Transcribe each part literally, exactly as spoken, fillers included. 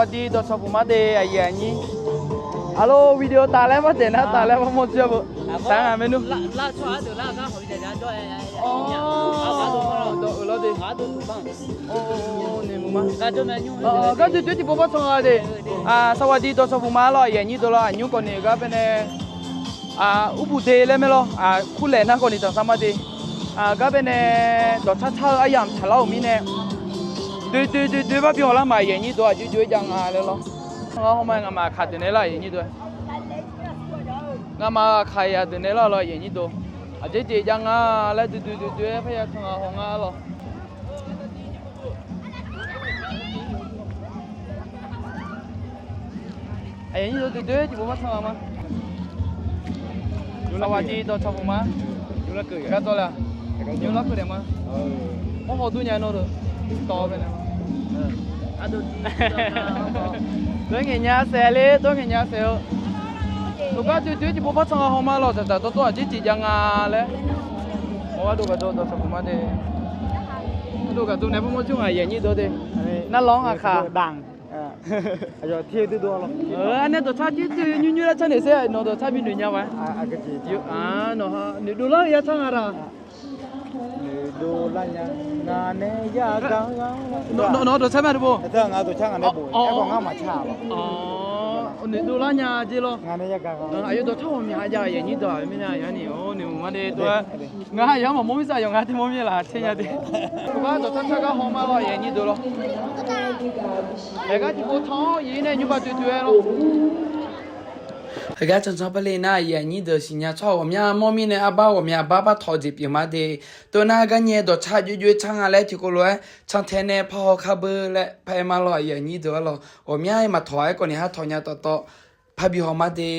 Aqdui dawqcawq puq ma de, aqyuif aqnyir. Aqlor video taf laer mar daef nar taf laer mar mawr dzoer beu. Sar ngaq maernmr. Dawq-euq lawr de. Gar doe doe tiqpov par can-a de. Sawqghaq aqdui dawqcawq puq ma lawr, aqyuif aqnyir deuq lawr, aqnymr khawf ni-euq gar baenae Urbuq de laer mae lawr, kurlaeq nar khawf ni tanqsar mar de. Gar baenae dawqtsar tsar-eu aryamq tsaqlar-euq mirnae, doe doe doe doe bar byanlar ma, aqyuif aqnyir deuq, aqjox jov-aer jav nga laer lawr. Can-a hawr ma, ngamaf aqkaq deuq nae lar, aqyuif aqnyir deuq. Ngamaf aqkaq yaq deuq nae lar lawr, aqyuif aqnyir deuq. Aqjeq jeq jav nga laer doe doe doe doe-aer parya can nga haw nga lawr. Aqyuif aqnyir deuq, doe doe tiqpov par can-a ma. Sawqghaq aqdui dawqcawq puq ma. Gar dawr le-aq, nymr larkeuv daef ma. Mawrhaw dur nya nawr-eu tawv baenae. Dawr ngaeq nya saef le, dawr ngaeq nya saef-eu. Dawqgar doe doe tiqpov par can nga haw ma lawr, dzaqdzaq dawrdawr aqjeq jeq jav nga laer. Mawr gharduq gaqdawr dawqcawq puq ma de. Gharduq gaqdawr nae par mawr jur nga, aqyuif aqnyir deuq de. Narlawr-anr aqkaq. Arnae dawqtsar tser tser nymr nymr lar tsar naeq saer, nawq dawqtsar binoeq nya ma. Noeqdov lar-eu ya tsar nga da. Nawq dawqtsar ma de bo. Noeqdov lar nya jeq lawr. Aqyawf dawqtsar ghawqmya jav, aqyuif aqnyir deuq-aq mirnae aqyawf ni-awr noeq ma de dov-aer. Ngar yawr maqmawr mirtsaq yawqnga teu mawr mir laf tser nya de. Dawqgar dawqtsar tsar gar haw ma lawr, aqyuif aqnyir deuq lawr. Aergar tiqpov can-awr, aqyuif nae nymr ba doe doe-aer lawr. Heugar cancanr par le nar, aqyuif aqnyir deuq siqnya tsawrhaq ghawqmya mawr mirnae arbar ghawqmya bar par tawq jeq pyeuf ma de. Tov nar garnyae dawqtsar jox jox-aer tsar nga laer tiqkov lof-aer cantae nae par haw kar beu laer paraer ma lawr, aqyuif aqnyir deuq-ar lawr. Ghawqmya-aer maqtawq-aer kawv ni har tawq nya tawf tawv parbi haw ma de.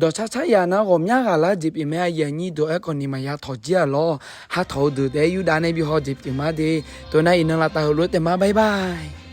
Dawqcar car yaq nar ghawqmya ghaq lar jeq pyeuf mae, aqyuif aqnyir deuq. Aerkhawf ni maqya tawq jir-aq lawr. Hatawq-eu deuq taef-aer yurdav nae bi haw jeq pyeuf ma de. Dawq nar iqnan laftav heulof-aer taef ma, bye bye.